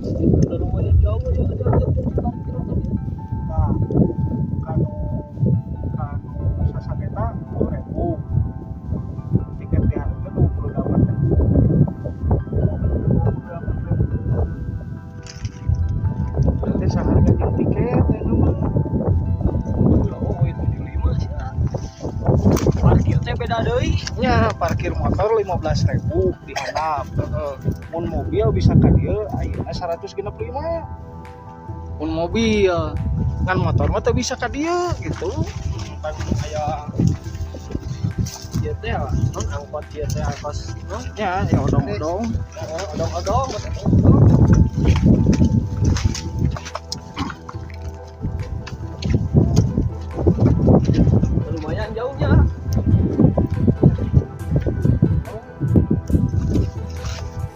Udah lumayan jauh ya ada parkir tadi. Nah, kanu kanu sasaketa 20.000. Tiket di harga 28.000. 28.000. Berarti seharga jeung tiket ya mah. Oh, itu 75 sih. Parkir teh beda deui. Nya parkir motor 15.000 di handap. Heeh. Mun mobil bisa ka dieu ayeuna 165. Mun mobil kan motor mah teu bisa ka dieu gitu. Kan aya ieu teh non angkot ieu teh angkos non Ya, ya odong-odong. heeh, odong-odong. Lumayan jauhnya.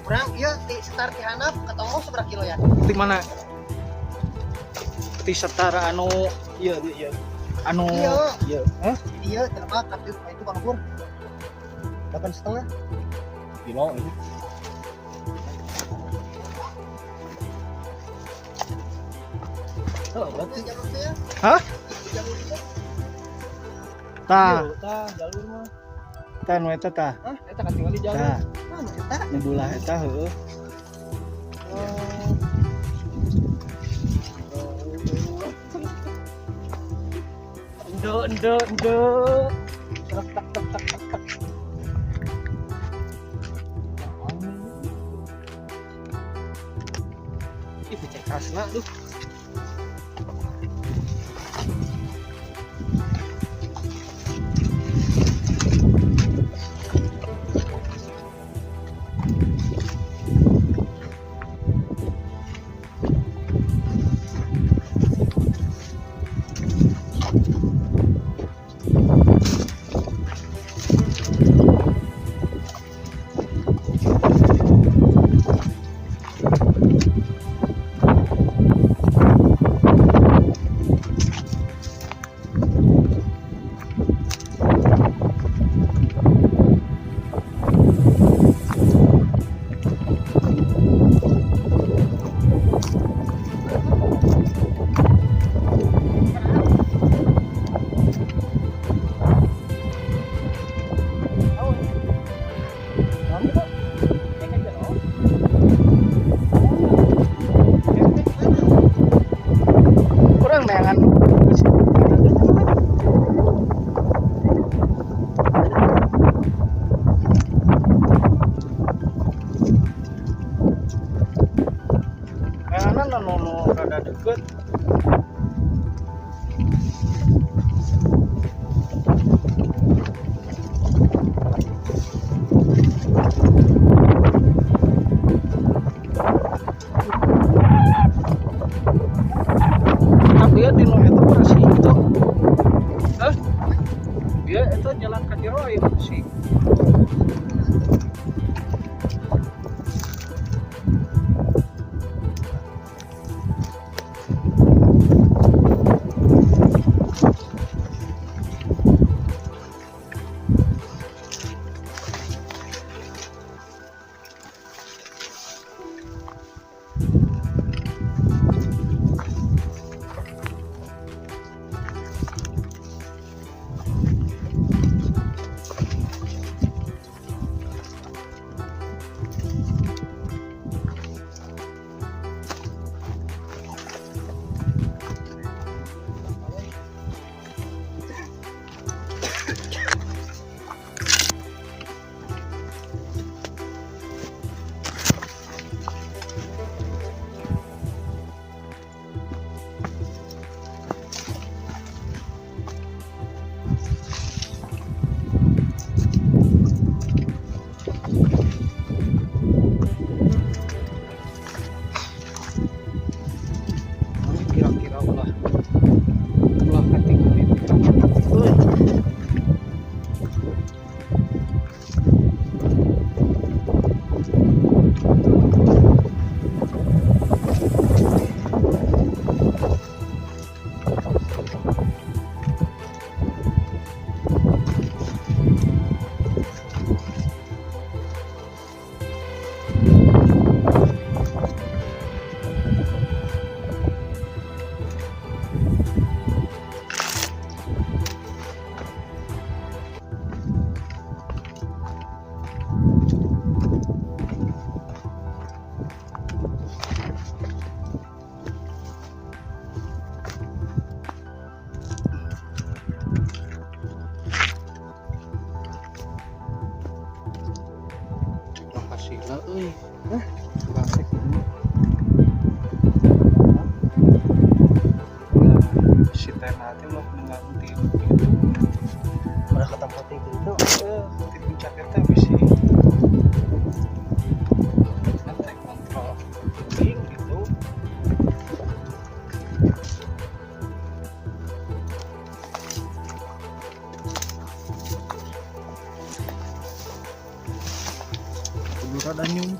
Kurang ieu ti setar ti handap ka tonggoh seberapa kilo ya? Di mana? Di setara anu Iya, iya. anu Iya. iya. Hah? Iya, kenapa ka itu ka luhur? 8,5 Kilo ini. Oh, berarti jalur teh ya. Hah? Jalur ieu. Tah, iya, tah jalur mah. tah nu eta tah. Hah, eta katingali jalur. Tah, Mana eta? nu belah eta heueuh. Oh. Endo, endo, endo. Tek, tek, tek, tek, tek, tek. Ih, cekasna duh. Kurang neangan. Neangan anu nu rada deket. Tapi ya di nu eta bersih gitu. Hah? Dia itu jalan ka jero aya bersih.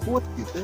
Takut gitu.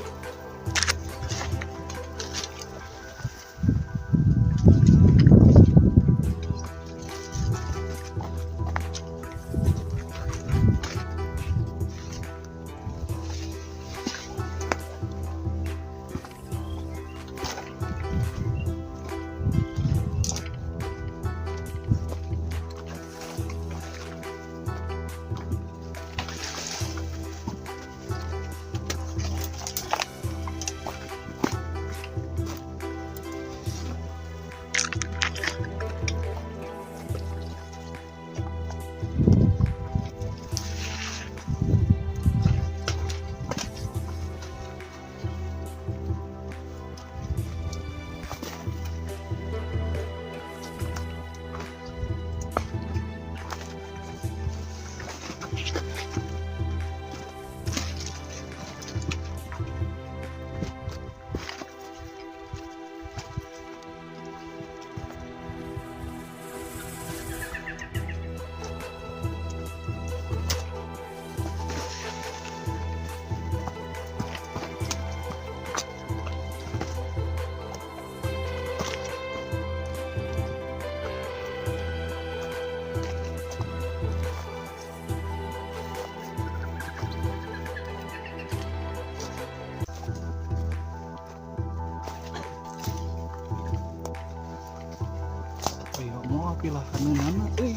Ayo mau pilahan mana euy?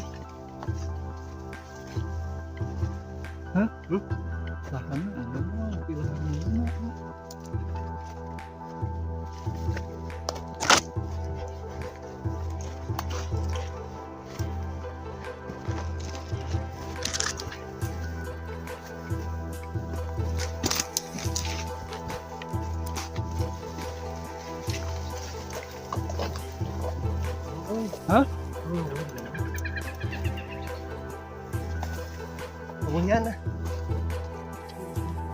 Hah? Lahan ada mau pilahan mana? Hah? Punya nah.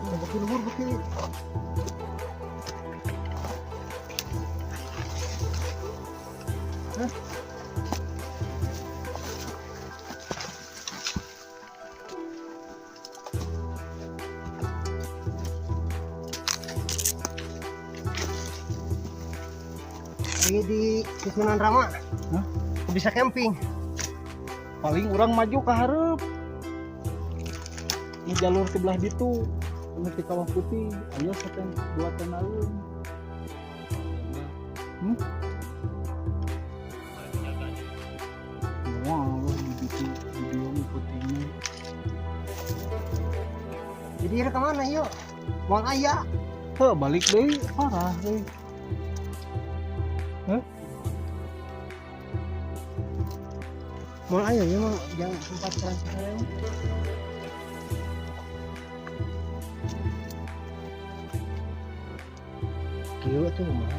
Beki luhur beki. Hah? Ini di Susunan Rama. Hah? Bisa camping. Paling orang maju ke hareup. Di jalur sebelah ditu, di Kawah Putih, ayo saten dua tenalun. Wah, di ditu di dieu mah putihnya. Jadi ke mana yuk? Mau aya. Heuh, balik deui, parah deui. Hah? Mau ayo ya mau jangan tempat transfer. Kieu tuh mah.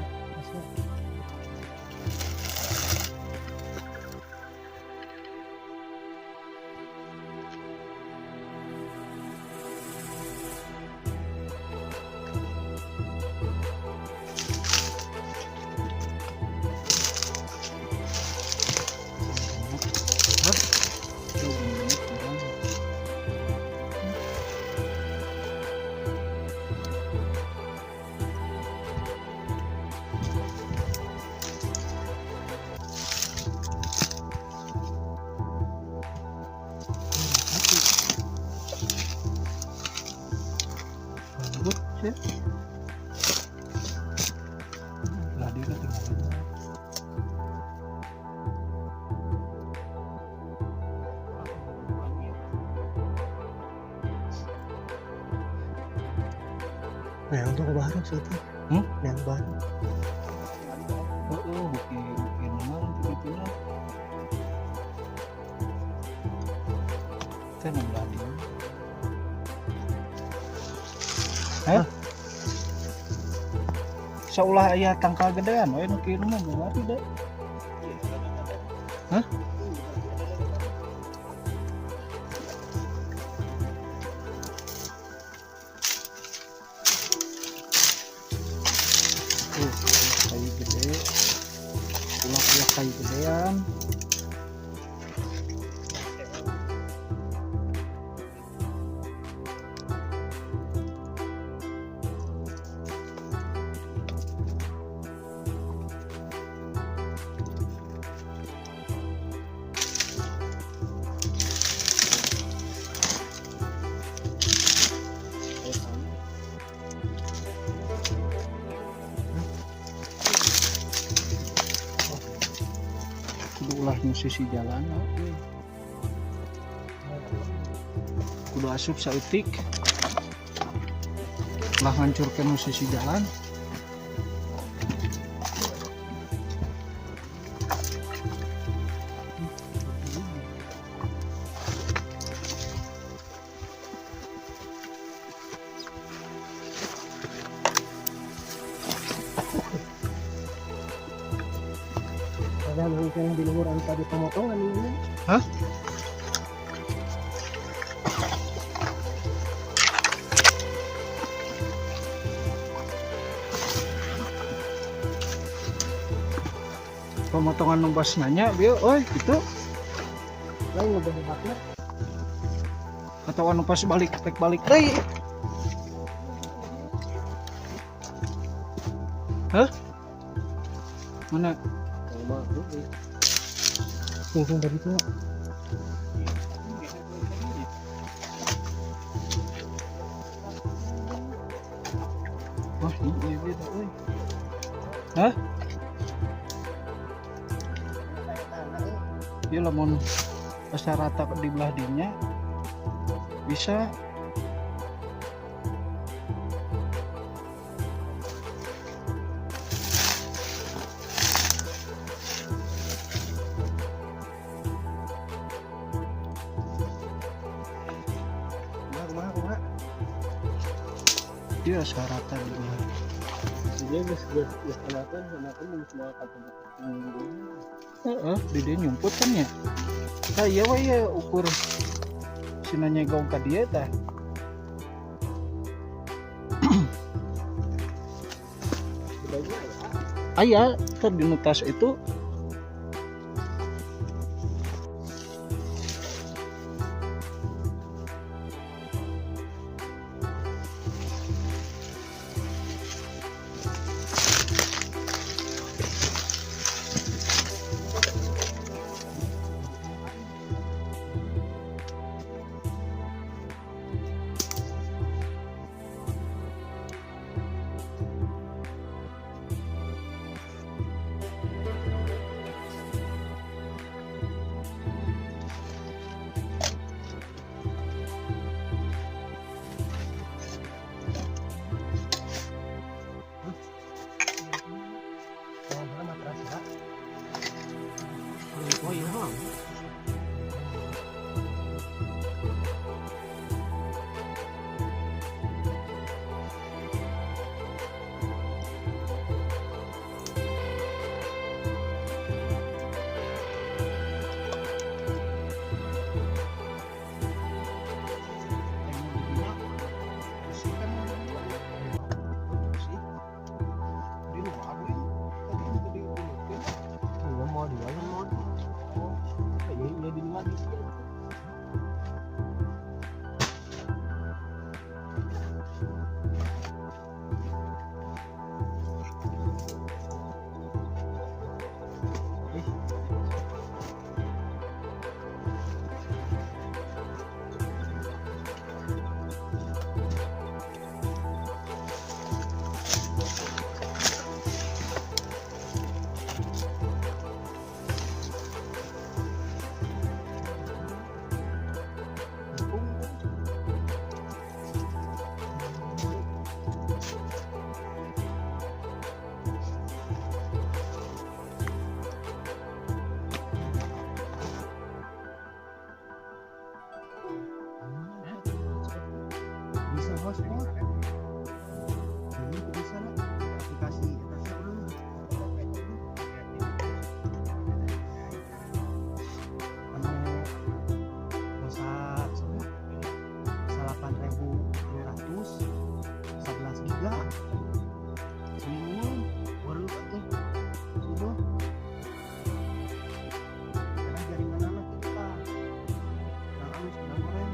Lah dia kan tinggal. Nah, untuk baru sih itu. Yang baru. Oh, buki memang gitu lah. Saya mau beli. Hah? Saulah aya tangkal gedean we nu kieu mah babari da. Hah? Kayu gede. Ulah kayu gedean. Ulah nu sisi jalan. Kudu asup saeutik. Ulah ngancurkeun nu sisi jalan. Ada mungkin di luhur anu tadi pemotongan ini. Hah? Pemotongan nu pas nanya bieu euy gitu Lain ngebeh hakna. atau anu pas balik pek balik deui. Hah? Mana? Singking dari itu. Wah, ini beda euy. Hah? Ieu lamun asa rata di belah dinya bisa. Kumaha kumaha. Dia asa rata di belah. Dia geus geus geus kenakan kenakan mun semua kata. Heeh, di dia nyumput kan ya. Tah ieu we ieu ukur sina nyegong ka dieu tah. Aya teh di tas itu. Oh iya. Di luar nih. Tadi tadi ulutkeun. Enggak mau di dalam mau. Kayaknya di luar di sini. Bisa hotspot. Ini bisa lah aplikasi eta teh urang mah. Anu masa 8.200 11 giga seminggu baru atuh sudah karena jaringan anak kita kurang halus kurang goreng.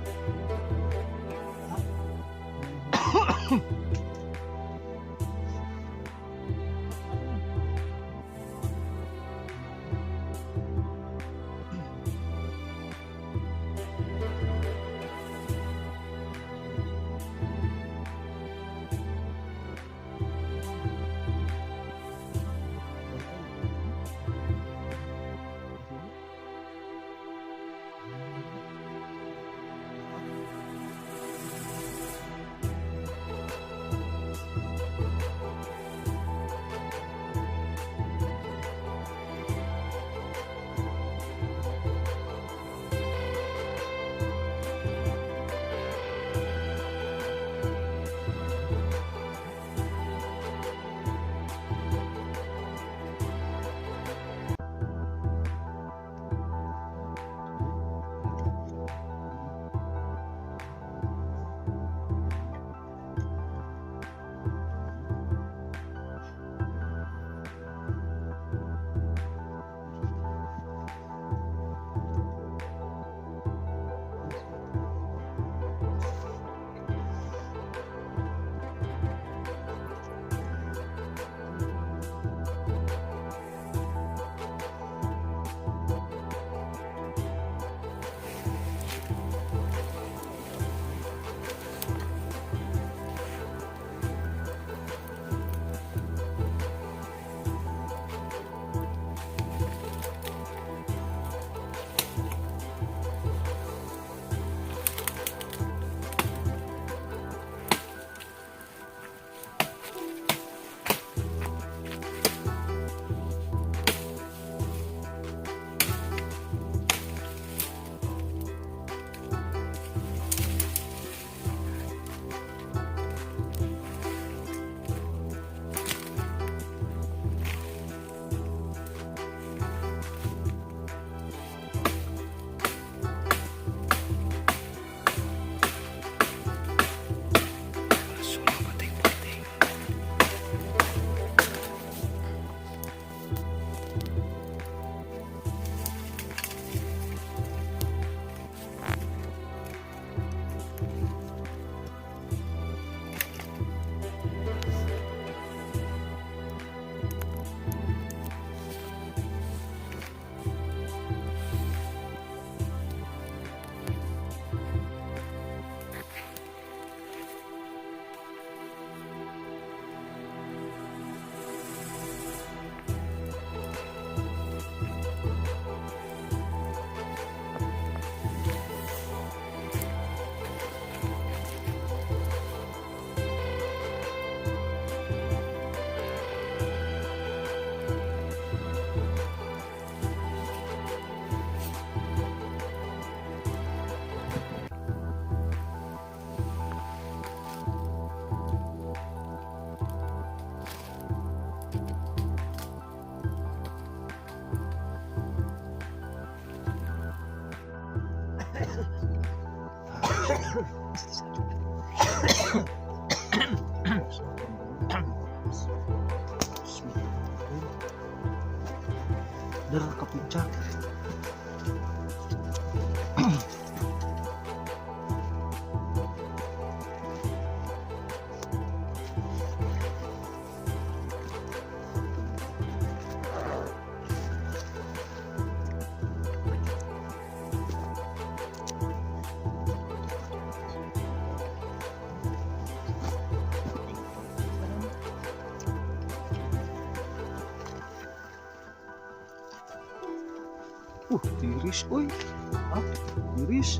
Der ke puncak. Tiris, oi. Ah, tiris.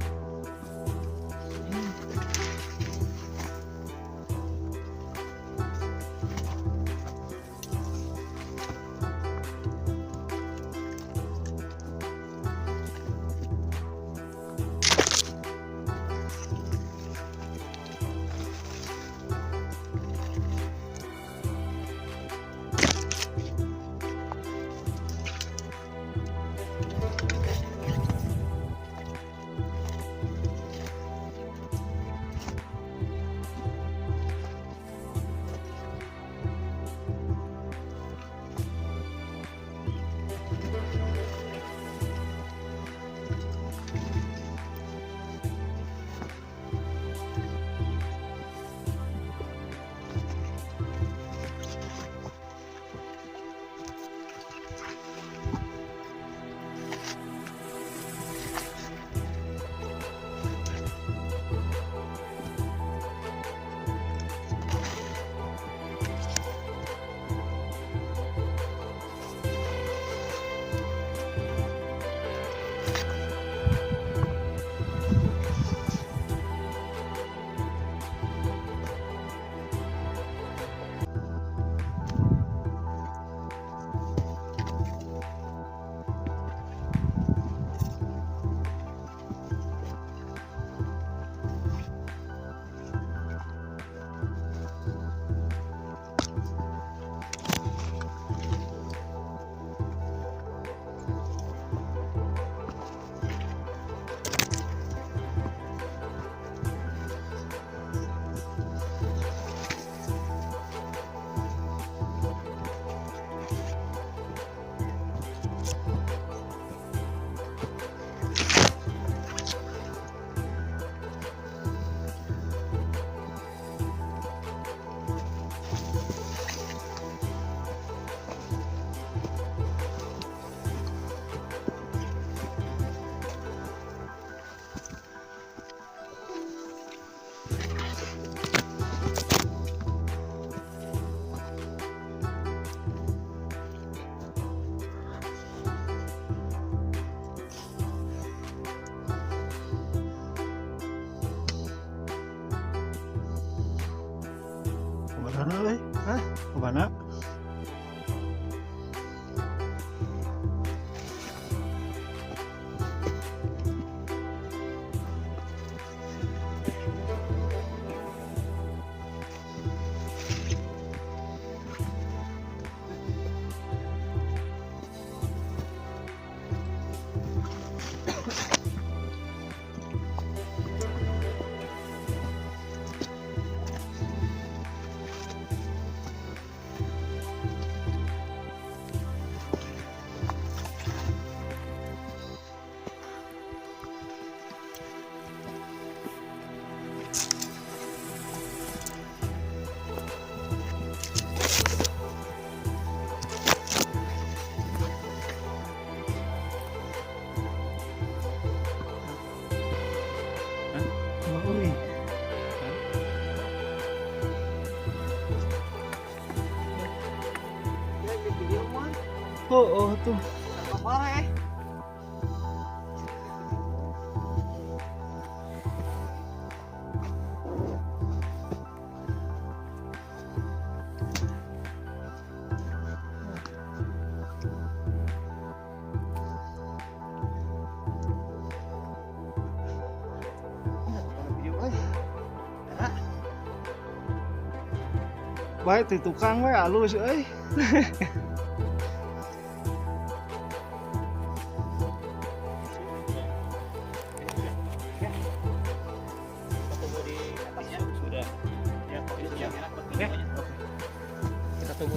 Kemana euy? Hah? Kemana? Oh, tuh. Apa eh? Baik di tukang we alus euy.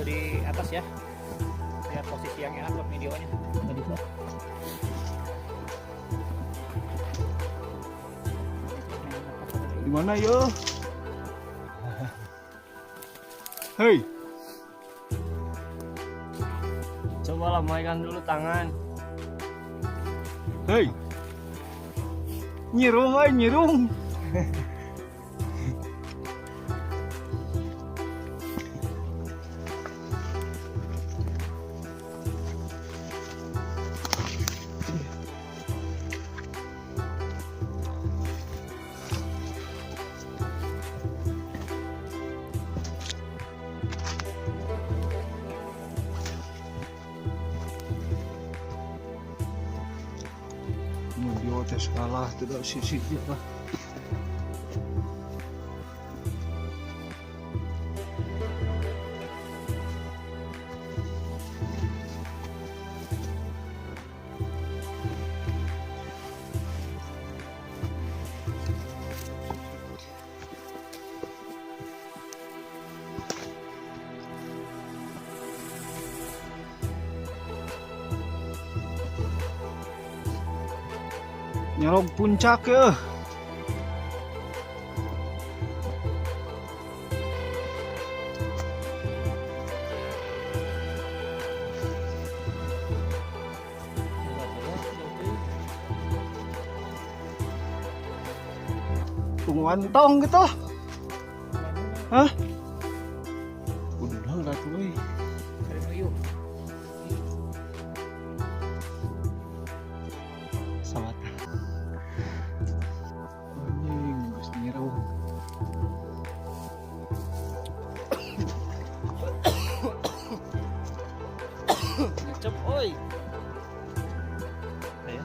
Nunggu di atas ya. Biar posisi yang enak buat videonya. Tadi tuh. Di mana yo? Hei. Coba lambaikan dulu tangan. Hei. Nyirung euy, nyirung. Dia teh kalah tidak sisi lah. Nyolong puncak ya. Tungguan tong gitu. Hah? Udah lah tuh. Sawat. Anjing, geus nyirung. Ngecep oi. Ayo.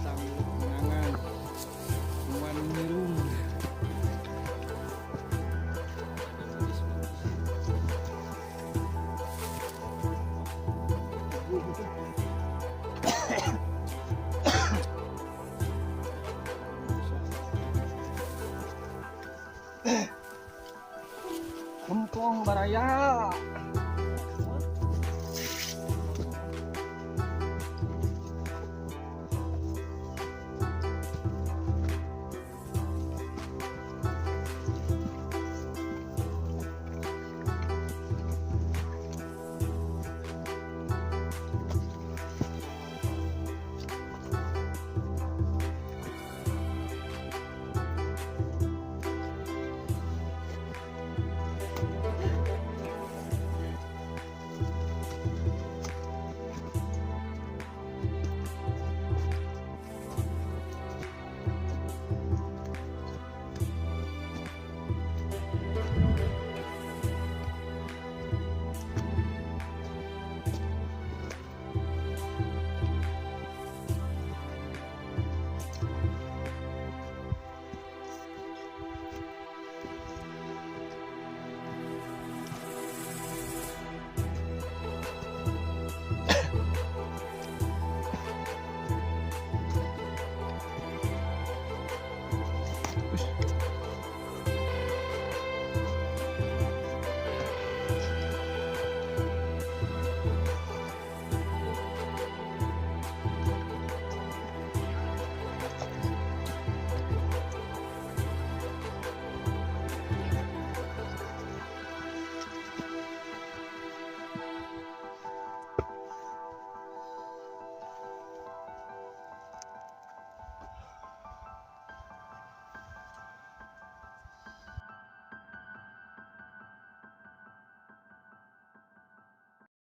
Batang kenangan. Tungguan nyirung. Kempong baraya.